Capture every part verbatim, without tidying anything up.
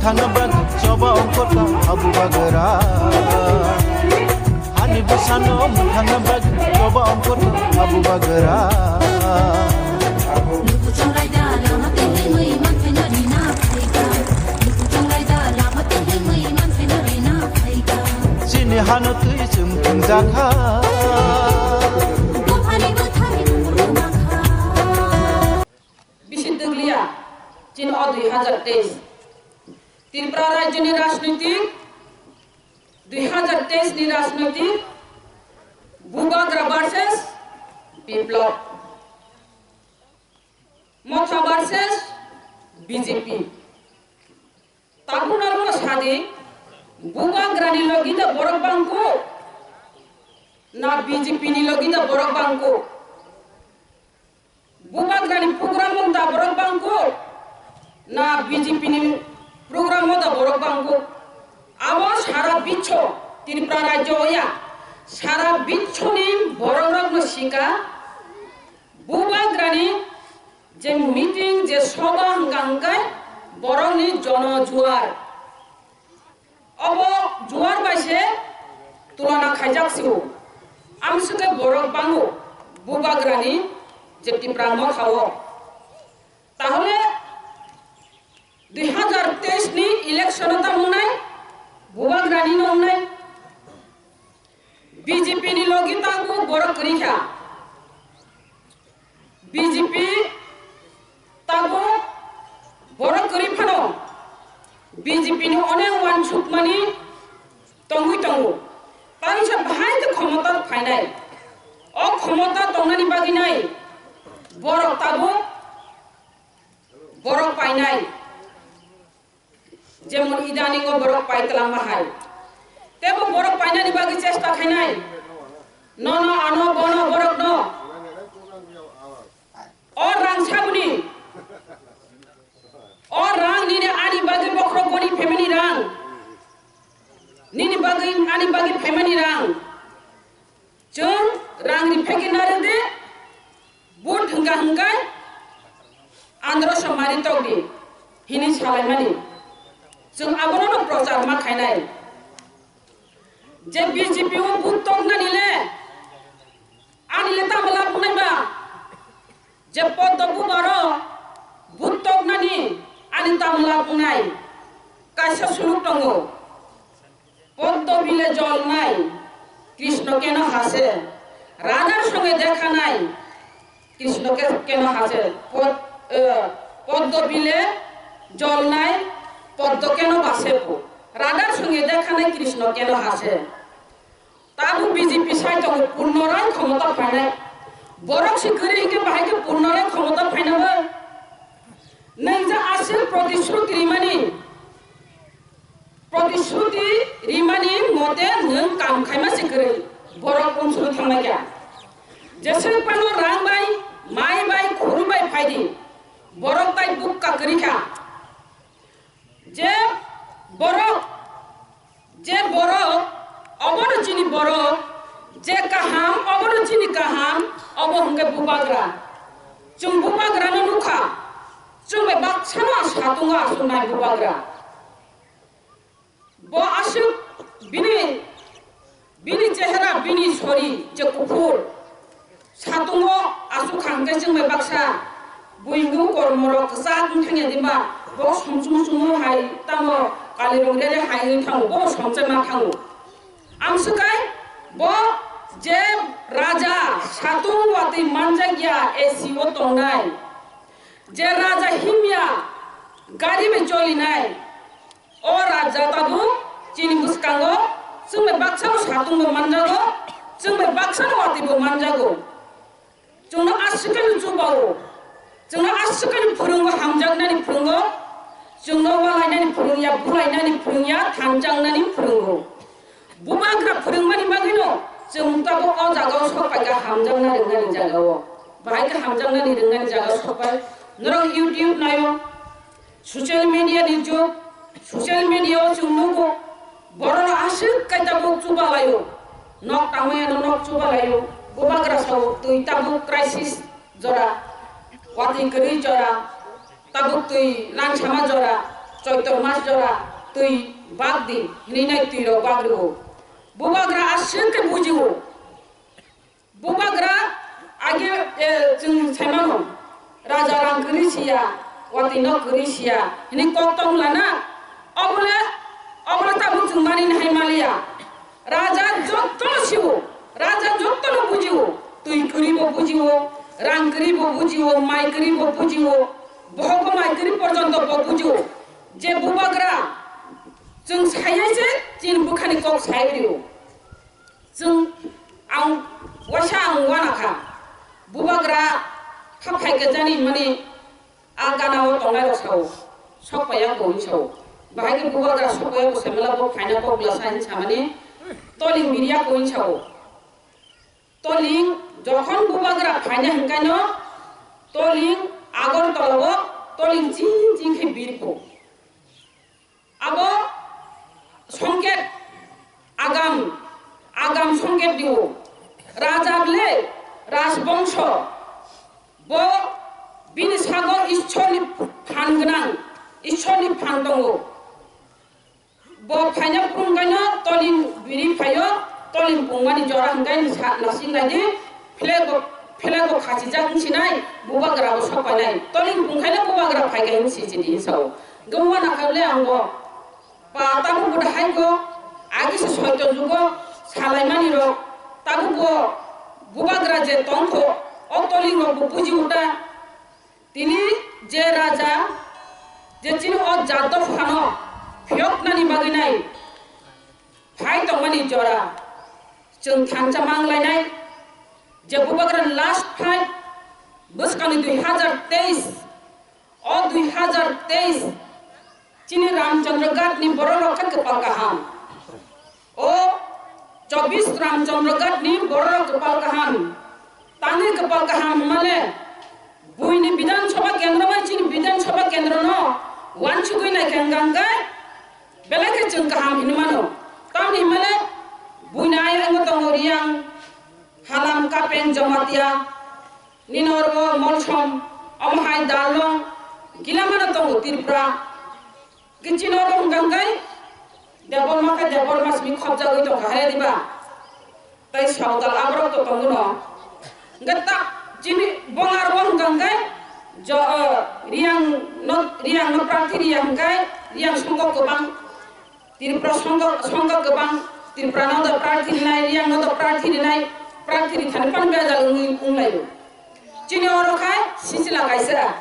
Thana bag choba ongkota abu bagra. Hani bwsano thana bag choba ongkota abu bagra. Chini hano twi chwng thwngjakha. Bisi dwgliya, chini o dui hazar teis. Tripura rajyoni rajnoitik, dui hazar teis ni rajnoitik, Bubagra versus Biplab, Motha versus B J P. Tabuk norokno sadi, Bubagrani logi da borok bangkuk, na B J P ni logi da borok bangkuk? Bubagrani program o da borok bangkuk, na B J P ni program o da borok bangkuk? Abo sara biswo, Tripura rajyo ya, sara biswoni borok rokno sika, Bubagrani je meeting, je soba hwnkha hwnkhe borokni jono juar. Obo juar bai se tulona khaijak sio. Amswkhe borok bango Bubagrani je Tipra Motha o. Tahole dui hazar teis ni election o tamo wngnai, Bubagrani no wngnai. B J P ni logi tangbo borok kwrwi kha. B J P tabo borok kwrwi phano B J P ni onek uansukmani tongwi tongo. Tamisa bahai khe khomota phainai. O khomota tongnani bagwi nai borok tabo borok painai. Jemon idaningo borok pai twlangma hai. Tebo borok painani bagwi chesta khainai. Nono ano bono borokno. O rang sabuni. O rang nini ani bagwi bokhorok boni phaimani rang. Nini bagwi ani bagwi phaimani rang. Chwng rang ri phegwi narwk di, vote hwnkha hwnkhe andro somari tokdi hini salaimani. Chwng abono no prochar ma khainai. Je B J P o vote toknani le, ani le tamo lab wngnai ba? Je Poddo Bubaro vote toknani ani tamo lab wngnai? Kaisa suluk tongo. পদ্ম বিলে জল নাই, কৃষ্ণ কেন হাসে? রাধার সঙ্গে দেখা নাই, কৃষ্ণ কে-, কেন হাসে? পদ-, আহ, পদ্ম বিলে জল নাই, পদ্ম কেন বাসে গো? রাধার সঙ্গে দেখা নাই, কৃষ্ণ কেন হাসে? Tabuk B J P sai tongo, Purnorai khomota phainai. Borok se kwrwi hinkhe bahai khe Purnorai khomota phainai bo? Nang je aswk protishruti rimani, protishruti rimani mote nwng kam khaima se kwrwi, borok unsuru thangmai kha. Jeswk phano rang bai, mai bai, khuru bai phaidi, borok tai bukka kwrwi kha. Je borok, je borok, obono chini borok, je kaham, obono chini kaham, obo hwnkhe Bubagra. Chwng Bubagrano nukha, chwng bai baksano satungo achuknai Bubagra. Bo aswk bini, bini chehera, bini sori je kuphur, satungo aswk kha hwnkhe chwng bai baksa buini kormorok kwchak wng thangya di ba, bo sumsung sumo hai tamo kalirok rere hai wng thango, bo somchai ma thango. Amswkai bo je raja satung watwi manjakya A C o tongnai, je raja himya gari bai cholinai, o raja tabuk chini bwskango chwng bai baksano satung bo manjago, chwng bai baksano watwi bo manjago. Chwngno aswkani chubao, chwngno aswkani phwrwngo, hamjaknani phwrwngo, chwngno walainani phwrwngya, bulainani phwrwngya, thanjaknani phwrwngo. Bubagra phwrwngmani bagwino chwng tabuk o jagao sok paikha, hamjakna rwngnani jagao. Bahai khe hamjaknani rwngnani jagao sok pai. Norok YouTube naio, social media ni jug, social media o chwng nugo, borok aswk khe tabuk chubalaio, nok tangmaya no nok chubalaio, Bubagra sao twi tabuk crisis jora, watwi kwrwi jora, tabuk twi langsama jora, Choitro mas jora twi bak di hinwi nai twi rok bak rwo. Bubagra aswk khe bujio. Bubagra age, eh, chwng saimano, raja rang kwrwi siya, watwi nok kwrwi siya hinwi kok tong lana, obole, obole tabuk chwng mani hai maliya. Raja jottono siwo, raja jottono bujiwo, twi kwrwi bo bujiwo, rang kwrwi bo bujiwo, mai kwrwi bo bujiwo, bohogo mai kwrwi porjonto bo bujiwo. Je bubagra chwng saiyai se chini bwkhani kok sai rwo. Chwng ang waisa ang wana kha. Bubagra kha phai khe jani mani a gana o tongnai rok sao. Sok paiya bo hin sao. Bahai khe bubagra sok paiya bo semela bo phaina kok glasa hin samani toling biriya ko hin sao. Toling jokhon bubagra phaina hinkaino toling Agartala o toling ching ching khe birko. Abo songket agam, agam songket diu. Raja ble rajbongso bo bini sago Ishorni phan gwnang, Ishorni phan tongo. Bo phaina phurungkaino toling biri phaio, toling pungmani jora hwnkai sa nasing naidi, flag bo, flag bo khachijak wngsinai, bubagra bo sopainai, toling pungkhaino bubagra phaikha hinwi sijini sao. Gumma nakhale ang bo. Pa tabuk bo hai kho, agi se soito jugo salaimani rok, tabuk bo bubagra je tongkho, o toling rok bo buji uta. Tini je raja, je chini o jat dophano phiyoknani bagwi nai, phai tongmani jora, chwng thansa manglainai, je bubagra last fight, bwskangni dui hazar teis, o dui hazar teis, chini Ramchandra Ghat ni borok rok khe kwpal kaham. O chobis Ramchandra Ghat ni borok rok kwpal kaham. Tangwi kwpal kaham hwnmale buini Bidhan Sabha kendro bai chini Bidhan Sabha kendro no wansugwi nai khe hwnkha hwnkhe belai khe chwng kaham hinwi mano. Tamni hwnmale buini ayang tongo Riyang, Halam, Kapeng, Jamatia, Nini oro Molsom, omo hai Darlong, gila mano tongo Tripura. Kichino oro hwnkha hwnkhe Debbarma khe Debbarma simi khopjagwi tongkha hai diba? Tai Sawtal aborok to tongo no. Hwnkhe ta chini bongar bo hwnkha hwnkhe jo, eh, Riyang no, Riyang no prarthi riya hwnkhe Riyang songkok kwbang. Tripura songkha, songkha kwbang, Tripura no da prarthi rinai, Riyang no da prarthi rinai, prarthi rithani phano bejal wngwi wnglaio. Chini oro khai sisila kaisa.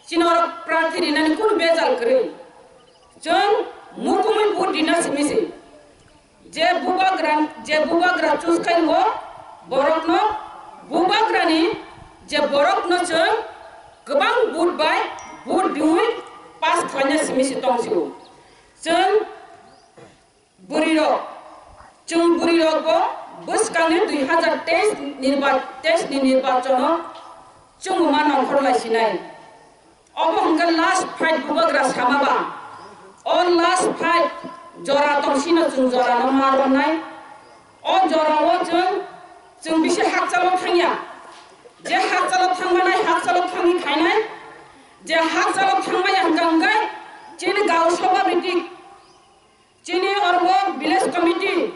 Chini oro prarthi rinani kunu bejal kwrwi. Chwng mukumui vote rina simi se. Je bubagra, je bubagra choose khai o borokno bubagrani je borokno chwng kwbang vote bai vote riwi pass khlaina simi se tong sio. Chwng bwrwirok, chwng bwrwirokbo bwskangni dui hazar teis nirba-, teis ni nirbachono chwngma nongkhor lai sinai. Obo hwnkhe last fight bubagra samaba. O last fight jora tongsino chwng jorano ma romnai. O jorao chwng, chwng bisi hakchalo thangya. Je hakchalo thangmanai, hakchalo thangwi khainai. Je hakchalo thangmaya hwnkha hwnkhe chini Gao Sabha meeting. Chini oro village committee,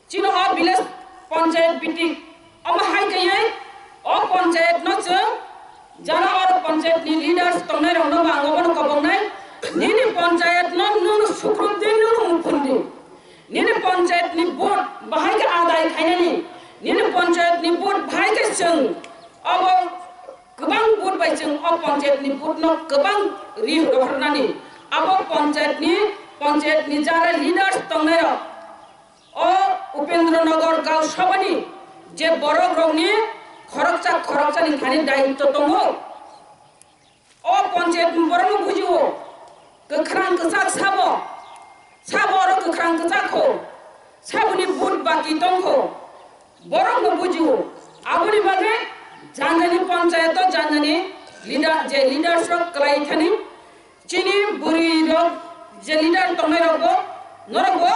chini o village panchayat meeting. Omo hai khe o panchayat no chwng jara oro panchayat ni leaders tongnai rok no bo ang obono kobongnai. Nini panchayat no nwng sukrubdi, nwng mukhumdi. Nini panchayat ni vote bahai khe adai khainani. Nini panchayat ni vote bahai khe chwng obo kwbang vote bai chwng o panchayat ni vote no kwbang ri rohornani. Abo panchayat ni, panchayat ni jara leaders tongnai rok, o Upendra Nagar Gao Sabha ni je borok rok ni khoroksa khoroksa ni thani daityo tongo. O panchayat ni borok no bujio. Kwkhwrang kwchak sabo, sabo oro kwkhwrang kwchak kho, saboni vote baki tong kho, borok no bujio. Aboni bagwi jani jani panchayat o jani jani leader, je leaders rok kwlai thani, chini bwrwi rok je leader tongnai rok bo, norok bo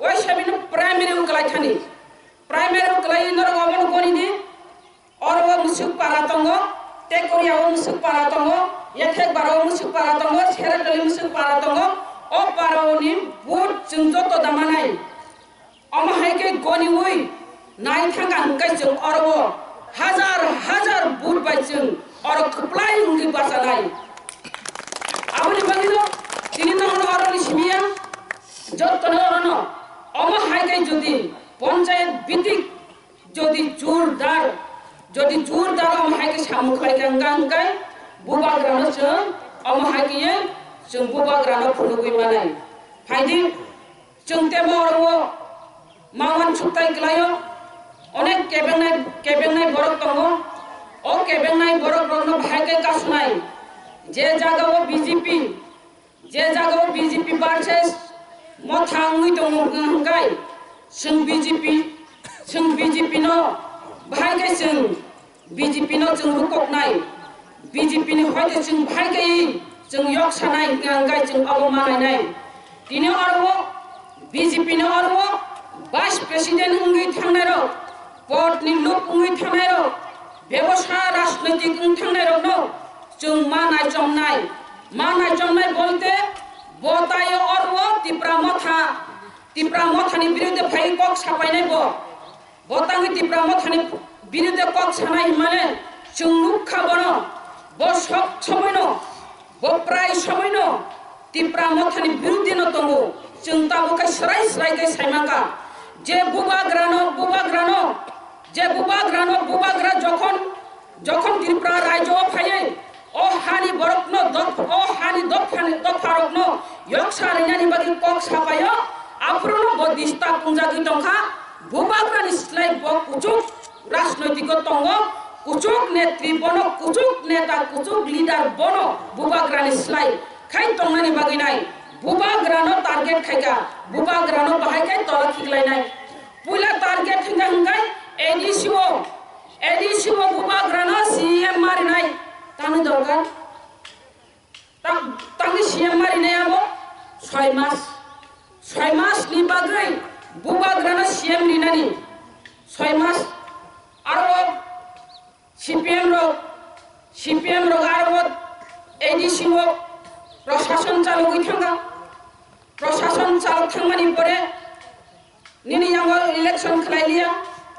waisa bini primary o kwlai thani, primary o kwlai norok obono goni di. Oro o Musuk para tongo, tei Korea o Musuk para tongo, Yathek barao musuk para tongo, Seratoli musuk para tongo, o parao ni vote chwng joto da manai. Omo hai khe goniwi nai thangkha hwnkhe chwng oro o hajar hajar vote bai chwng oro kwplai wngwi bachanai. Aboni bagwino tini nono oro ni simi ya jottono orono omo hai khe jodi ponchayat bitik jodi jordar, jodi jordar omo hai khe samung khlai kha hwnkha hwnkhe bubagrano chwng omo hai khe chwng bubagrano phunugwi manai. Phaidi. Chwng tebo oro o ma uansuk tai kwlaio, onek kebengnai, kebengnai borok tongo. O kebengnai borok rokno bahai khe kasunai. Je jaga o B J P, je jaga o B J P versus Motha wngwi tongo hwnkha hwnkhe chwng B J P, chwng B J P no bahai khe chwng B J P no chwng rwkoknai, B J P ni hoite chwng bahai khe chwng yok sanai hwnkha hwnkhe chwng abo manainai. Tini oro B J P ni oro Vice President wngwi thangnairok, pod ni luk wngwi thangnairok, bebosa rajnoitik wng thangnairokno chwng ma naichomnai, ma naichomnai bolte bo tai oro Tipra Motha, Tipra Mothani biruddhe phai kok sapainai bo. Bo tangwi Tipra Mothani biruddhe kok sanai hwnmale chwng nukha bono, bo sob somoino, bo prai somoino Tipra Mothani biruddhe no tongo. Chwng tabuk khe srai srai khe saimangkha je bubagrano, bubagrano, je bubagrano, bubagra jokhon, jokhon Tripura rajyo o phaiwi o hani borokno doph-, o hani dopha-, dopharokno yoksa rinani bagwi kok sapaio, aphuru no bo disturb wngjagwi tongkha. Bubagrani slai bo kuchuk rajnoitiko tongo, kuchuk netri bono, kuchuk neta, kuchuk leader bono bubagrani slai khai tongnani bagwi nai. Bubagrano target khaikha, bubagrano bahai khai tola khiklainai. Puila target hwnkha hwnkhe A D C o, A D C o bubagrano C M marinai tamo dorkar. Tang-, tangwi C M marinai abo soi mas. Soi mas ni bagwi bubagrano C M rinani. Soi mas. Aro C P M rok, C P M rok aro A D C o prosason chalogwi thangkha. Prosason chalok thangmani pore nini yango election khlai liya,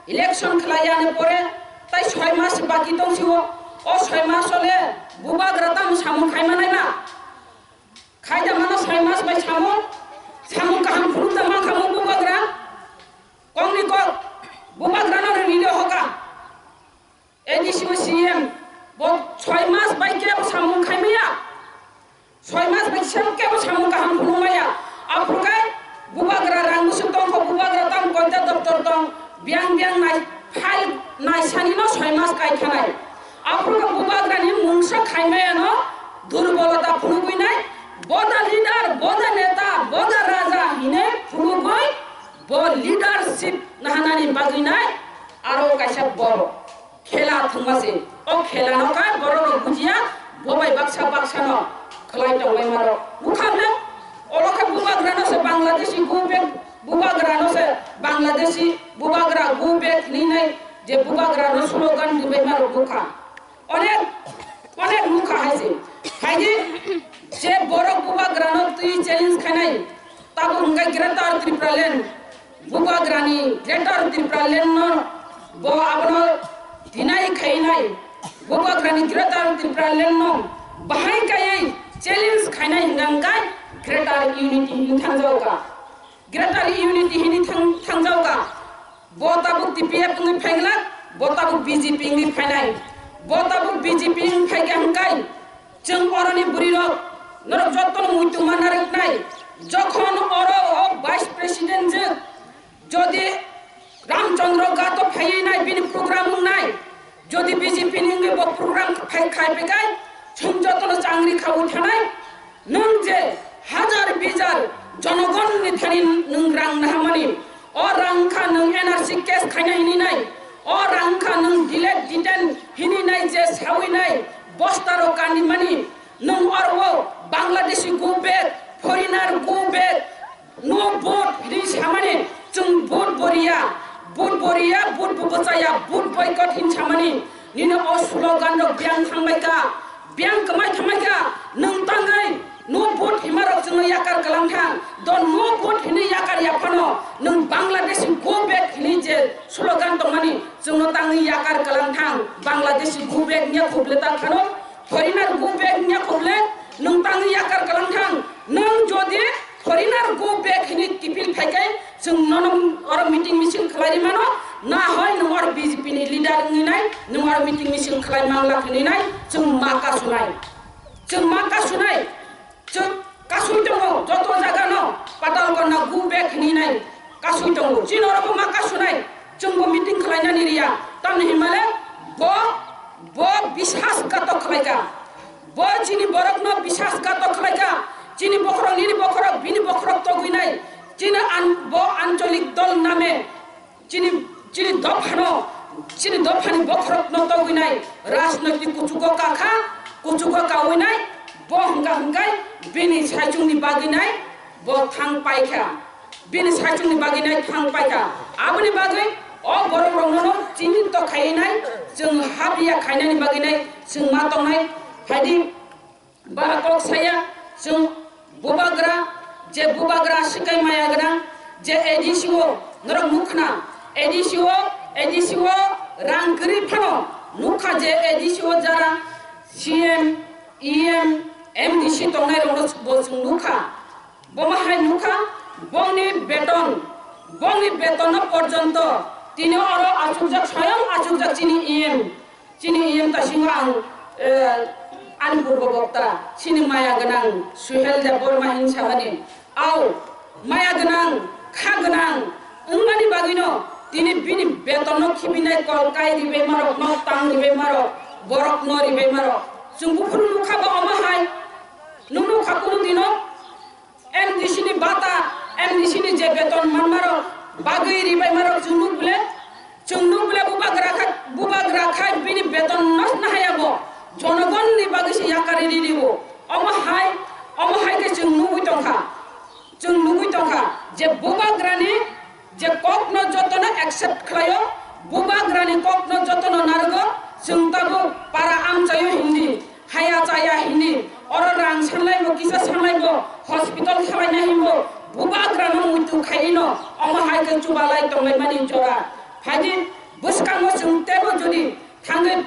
election khlai yani pore tai soi mas baki tong sio. O soi mas ole bubagra tamo samung khai manai na? Khai da mano soi mas bai samung, samung kaham phuru da mankha mo bubagra. Kongni kok bubagra no rini de hoka. A D C o C M bo soi mas bai kebo samung khai maya. Soi mas bai sem kebo samung kaham phunuk maya. Aphuru khe bubagra rang musu tongkho, bubagra tamo koita doptor tong, biang biang nai file nai sani no soi mas kai khanai. Aphuru khe bubagra ni mungsa khai maya no durbolota phunugwi nai, boda leader, boda neta, boda raja hine phunugwi bo leadership nahanani bagwi nai aro kaisa borok. Khela thwngma se. O khela no kha borok rok bujiya, bo bai baksa baksa no khlai tongbai mano. Bukha le, olo khe bubagra no se Bangladeshi go back, bubagra no se Bangladeshi bubagra go back hinwi nai je bubagra no slogan dibai mano bukha. Onek, onek bukha hai se. Hai di je borok bubagra no twi challenge khainai. Tabuk hwnkhe Greater Tipraland, bubagrani Greater Tipraland no bo abono deny khainai. Bubagrani Greater Tipraland no bahai kaiwi challenge khainai hwnkha hwnkhe Greater Unity hinwi thangjago kha. Greater Unity hinwi thang-, thangjago kha. Bo tabuk T P F wngwi phaiglak, bo tabuk B J P wngwi phainai. Bo tabuk B J P wngwi phaikha hwnkhe, chwng oroni bwrwirok, norok jotono muitu manna rwknai. Jokhon oro o Vice President jwk, jodi Ramchandra Ghat o phaiwi nai, bini program wngnai, jodi B J P ni wngwi bo program khai, khai paikai, chwng jotono changri khaui thanai. Nwng je hajar bijar jonogonni thani nwng rang naharmani, o rang wngkha nwng N R C case khaina hini nai, o rang wngkha nwng delete detain hini nai je saui nai, bosta rok kandi mani, nwng oro o Bangladeshi go back, foreigner go back, no vote hini samani, chwng vote bo riya, vote bo riya, vote bo bwchaya, vote boycott hin samani, nini o slogan rok biyang thangbai kha. Biyang kwmai thangmai kha, nwng tangwi no vote hima rok chwngno yakar kwlang thang. Do no vote hinwi yakar ya phano nwng Bangladeshi go back hinwi je slogan tongmani chwngno tangwi yakar kwlang thang. Bangladeshi go back nya khuble ta phano, foreigner go back nya khuble nwng tangwi yakar kwlang thang. Nwng jodi foreigner go back hinwi kipil phaikai, chwng nono oro meeting misil khlai mano, na hoi nwng oro B J P ni leader wngwi nai, nwng oro meeting misil khlai mangla hinwi nai, chwng ma kasunai. Chwng ma kasunai. Chwng kasui tongo, joto jaga no Patalkonna go back hinwi nai kasui tongo. Chini oro bo ma kasunai, chwng bo meeting khlai nani riya. Tamni hinmale bo, bo bisas gatok khlai ka. Bo chini borok no bisas gatok khlai ka. Chini bokhorok, nini bokhorok, bini bokhorok togwi nai. Chini an, bo ancholik dol name chini, chini dophano, chini dophani bokhorok no togwi nai. Rajnoitik kuchugo kakha, kuchugo kawi nai. Bo hwnkha hwnkhe bini saichung ni bagwi nai bo thang pai kha. Bini saichung ni bagwi nai thang pai kha. Aboni bagwi o borok rok no chini to khai nai, chwng habiya khainani bagwi nai chwng ma tongnai. Phaidi ba kok saya, chwng bubagra, je bubagra sikai maya gwnang, je A D C o norok nukhna, A D C o, A D C o rang kwrwi phano nukha je A D C o jara C M, E M, M D C tongnai rok no bo chwng nukha. Bo ma hai nukha, bongni beton, bongni beton no porjonto tini oro achukjak, soyong achukjak chini E M, chini E M ta singo ang, eh, ani purbo bokta, chini maya gwnang Suhel Debbarma hin samani, au maya gwnang, kha gwnang wngmani bagwino tini bini beton no khibinai kol kai ribai marok, nok tang ribai marok, borok no ribai marok. Chwng buphuru nukha ba omo hai, nung nukha kunu dino? M D C ni bata, M D C ni je beton manmarok bagwi ribai marok chwng nuk bwle, chwng nuk bwle bubagra kha, bubagra khai bini beton nos nahaya bo, jonogon ni bagwi se yakari rini bo. Omo hai, omo hai khe chwng nugwi tongkha, chwng nugwi tongkha je bubagrani je kokno jotono accept khlaio, bubagrani kokno jotono narwgo, chwng tabuk para amchaio hindi, haya chaya hindi, oro rang sanlaibo, kisa sanlaibo, hospital salaina himbo, bubagrano muitu khaino, omo hai khe chubalai tonglaimani jora. Phaidi bwskango chwng teibo jodi thangwi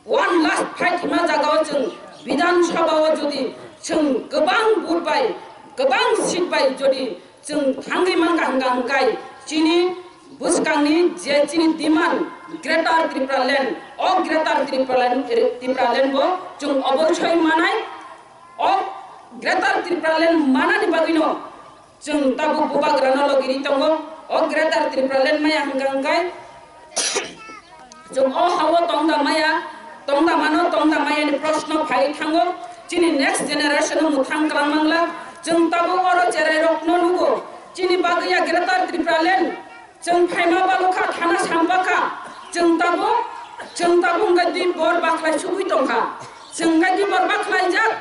one last fight hima jagao chwng Bidhan Sabha o jodi chwng kwbang vote bai, kwbang seat bai jodi chwng thangwi mankha hwnkha hwnkhe chini bwskangni je chini demand Greater Tipraland, o Greater Tipraland, Tipraland bo chwng oborsoi manai. O Greater Tipraland manani bagwino chwng tabuk bubagrano logiri tongo. O Greater Tipraland maya hwnkha hwnkhe chwng o hao tongda maya, tongda mano, tongda maya ni proshno phai thango. Chini next generation o mwthang kwlang mangla. Chwng tabuk oro cherai rokno nugo. Chini bagwi ya Greater Tipraland. Chwng phaima balukha, thana sampakha. Chwng tabuk, chwng tabuk wngkha di bor bakhlai sugwi tongkha. Chwng wngkha di bor bakhlaijak.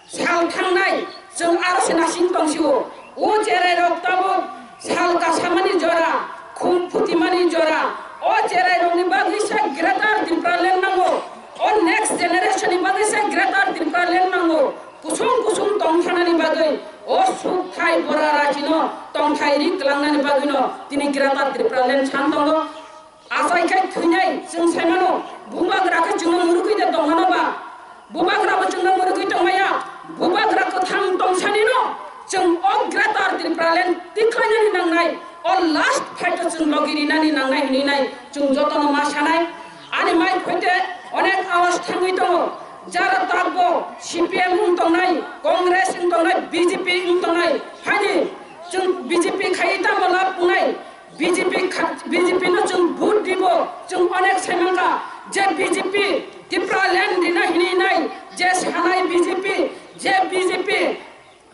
Sal thangnai chwng aro se nasing tongsiwo. O cherai rok tabuk sal kasamani jora, khum phutimani jora. O cherai rokni bagwi se Greater Tipraland nango. O next generation ni bagwi se Greater Tipraland nango. Kusung kusung tongthanani bagwi o sukthai bora rachino tongthai ri kwlangnani bagwino tini Greater Tipraland san tongo. Achai khai thwinai chwng saimano, bubagra khe chwngno mwrwgwi de tongmano ba? Bubagra bo chwngno mwrwgwi tongmaya. Bubagra kwthang tongsanino chwng o Greater Tipraland tikhlainani nangnai, o last fight o chwng logi rinani nangnai hinwi nai chwng jotono ma sanai. Ani mai phoite onek awas thangwi tongo. Jara takbo C P M wng tongnai, Congress wng tongnai, B J P wng tongnai, haini chwng B J P khai tamo lab wngnai? B J P kha-, B J P no chwng vote dibo, chwng onek sai mankha je B J P Tipraland rina hini nai, je sanai B J P, je B J P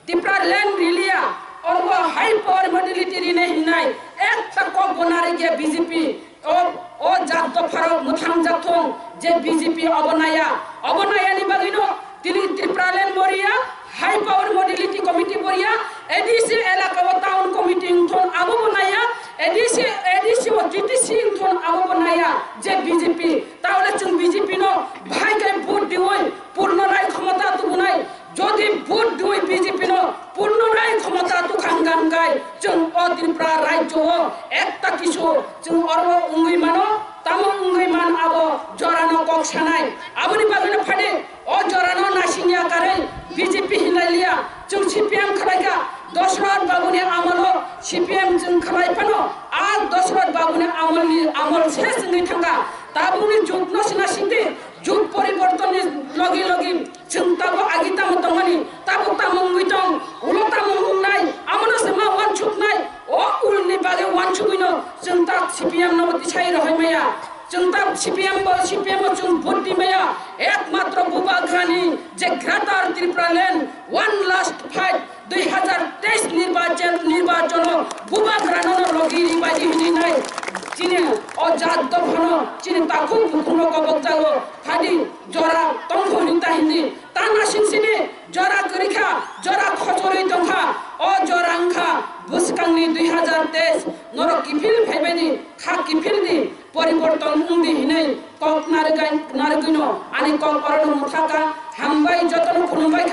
Tipraland riliya, oro bo high power modality rina hinai, ekta kok bo narikya B J P, o, o jat dopharok mwthang jak thung je B J P obo naya, obo nayani bagwino tini Tipraland bo riya, high power modality committee bo riya, A D C elaka o town committee wngthun abo bo naya, A D C, A D C o T T C wngthun abo bo naya je B J P, taole chwng B J P no bahai khe vote diwi purno Ta kisu chwng oro wngwi mano, tamo wngwi man abo jorano kok sanai. Aboni bagwino phadi o jorano nasingya karwi B J P hinlai liya, chwng C P M khlaikha. Dosrot babuni amolo C P M chwng khlai phano, a Dosrot babuni amolni amol ses wngwi thangkha. Tabukni jukno se nasingdi, juk poribortonni logi logi chwng tabuk agi tamo tongmani, tabuk tamo wngwi tong, ulo tamo wngnai, amono se ma wansuknai. O ulni bagwi wansugwino chwng ta C P M no tisai rohoi maya. Chwng ta C P M bo, C P M o chwng vote di maya. Ekmatro Bubagrani je Greater Tripura Land, one last fight, dui hazar teis nirbachon, nirbachono Bubagrano no logi ribai hinwi nai. Chini o jat dophano chini takhuk bukhukno kobok jago. Phadi jora tongkho hinta hindi. Ta nasing sini jora kwrwi kha, jora khochorwi tong kha. O jora wng kha bwskangni dui hazar teis. Norok kiphil phaibai di, kha kiphil di, poriborton wng di hinwi kok narwgai-, narwgwino ani kok orono mwthaka. Hambai jotono khulumbai.